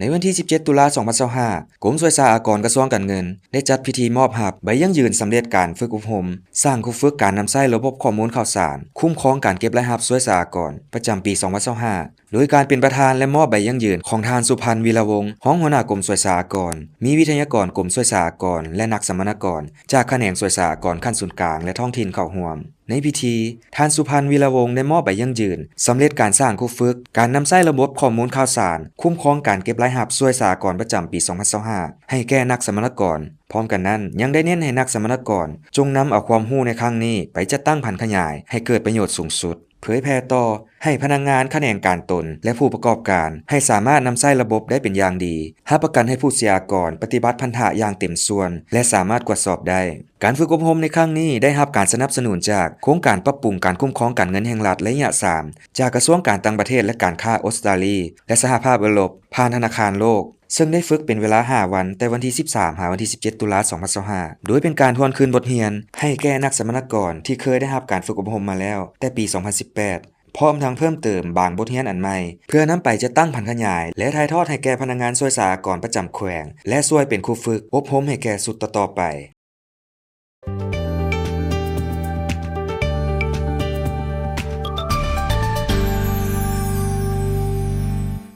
ໃນວັນທີສິບເຈັດ ຕຸລາ ສອງພັນຊາວຫ້າ ກົມສ່ວຍສາອາກອນ ກະຊວງການເງິນ ໄດ້ຈັດພິທີມອບຮັບໃບຢັ້ງຢືນສຳເລັດການຝຶກອົບຮົມສ້າງຄູ່ຝຶກການນຳໃຊ້ລະບົບຂໍ້ມູນຂ່າວສານ ຄຸ້ມຄອງການເກັບລາຍຮັບສ່ວຍສາອາກອນ ປະຈຳປີ ສອງພັນຊາວຫ້າ ໂດຍການເປັນປະທານ ແລະ ມອບໃບຢັ້ງຢືນຂອງທ່ານ ສຸພັນ ວີລະວົງ ຮອງຫົວໜ້າກົມສ່ວຍສາອາກອນ, ມີວິທະຍາກອນກົມສ່ວຍສາອາກອນ ແລະ ນັກສຳມະນາກອນຈາກຂະແໜງສ່ວຍສາອາກອນຂັ້ນສູນກາງ ແລະ ທ້ອງຖິ່ນເຂົ້າຮ່ວມ. ໃນພິທີ, ທ່ານ ສຸພັນ ວີລະວົງ ໄດ້ມອບໃບຢັ້ງຢືນສຳເລັດການສ້າງຄູ່ຝຶກການນຳໃຊ້ລະບົບຂໍ້ມູນຂ່າວສານ ຄຸ້ມຄອງການເກັບລາຍຮັບສ່ວຍສາອາກອນປະຈຳປີ ສອງພັນຊາວຫ້າ ໃຫ້ແກ່ນັກສຳມະນາກອນ. ພ້ອມກັນນັ້ນ, ຍັງໄດ້ເນັ້ນໃຫ້ນັກສຳມະນາກອນຈົ່ງນຳເອົາຄວາມຮູ້ໃນຄັ້ງນີ້ໄປຈັດຕັ້ງຜັນຂະຫຍາຍໃຫ້ເກີດປະໂຫຍດສູງສຸດ, ເຜີຍແຜ່ຕໍ່ໃຫ້ພະນັກງານຂະແໜງການຕົນ ແລະ ຜູ້ປະກອບການ ໃຫ້ສາມາດນຳໃຊ້ລະບົບໄດ້ເປັນຢ່າງດີ, ຮັບປະກັນໃຫ້ຜູ້ເສຍອາກອນປະຕິບັດພັນທະຢ່າງເຕັມສ່ວນ ແລະ ສາມາດກວດສອບໄດ້. ການຝຶກອົບຮົມໃນຄັ້ງນີ້ໄດ້ຮັບການສະໜັບສະໜູນຈາກໂຄງການປັບປຸງການຄຸ້ມຄອງການເງິນແຫ່ງລັດໄລຍະສາມ ຈາກກະຊວງການຕ່າງປະເທດ ແລະ ການຄ້າອົດສະຕາລີ ແລະ ສະຫະພາບເອີຣົບ ຜ່ານທະນາຄານໂລກ, ເຊິ່ງໄດ້ຝຶກເປັນເວລາຫ້າວັນ ແຕ່ວັນທີສິບສາມ ຫາວັນທີສິບເຈັດ ຕຸລາ ສອງພັນຊາວຫ້າ ໂດຍເປັນການທວນຄືນບົດຮຽນໃຫ້ແກ່ນັກສຳມະນາກອນທີ່ເຄີຍໄດ້ຮັບການຝຶກອົບຮົມມາແລ້ວແຕ່ປີ ສອງພັນສິບແປດ ພ້ອມທັງເພີ່ມເຕີມບາງບົດຮຽນອັນໃໝ່ ເພື່ອນຳໄປຈັດຕັ້ງຜັນຂະຫຍາຍ ແລະ ຖ່າຍທອດໃຫ້ແກ່ພະນັກງານສ່ວຍສາອາກອນປະຈຳແຂວງ ແລະ ຊ່ວຍເປັນຄູຝຶກອົບຮົມໃຫ້ແກ່ຊຸດຕໍ່ໆໄປ.